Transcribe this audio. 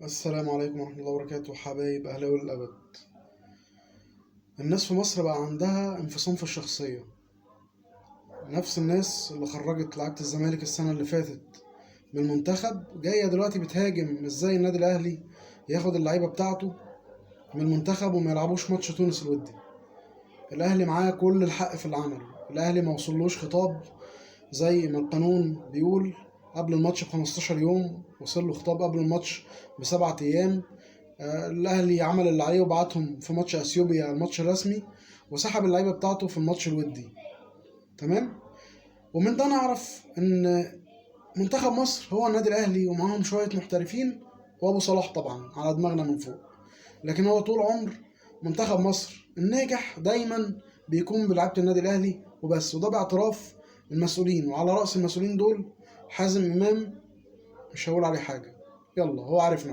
السلام عليكم ورحمة الله وبركاته، حبايب أهلاوي للأبد. الناس في مصر بقى عندها انفصام في الشخصية. نفس الناس اللي خرجت لعيبة الزمالك السنة اللي فاتت من المنتخب جاية دلوقتي بتهاجم ازاي النادي الأهلي ياخد اللعيبة بتاعته من المنتخب وما يلعبوش ماتش تونس الودي. الأهلي معاه كل الحق في اللي عمله. الأهلي ما وصلوش خطاب زي ما القانون بيقول قبل الماتش ب 15 يوم، وصل له خطاب قبل الماتش ب7 أيام. الأهلي عمل اللي عليه وبعتهم في ماتش أثيوبيا الماتش الرسمي، وسحب اللعيبة بتاعته في الماتش الودي. تمام؟ ومن ده نعرف إن منتخب مصر هو النادي الأهلي ومعاهم شوية محترفين وأبو صلاح طبعا على دماغنا من فوق، لكن هو طول عمر منتخب مصر الناجح دايما بيكون بلعيبة النادي الأهلي وبس، وده باعتراف المسؤولين، وعلى رأس المسؤولين دول حازم إمام. مش هقول عليه حاجة، يلا هو عارف نفسه.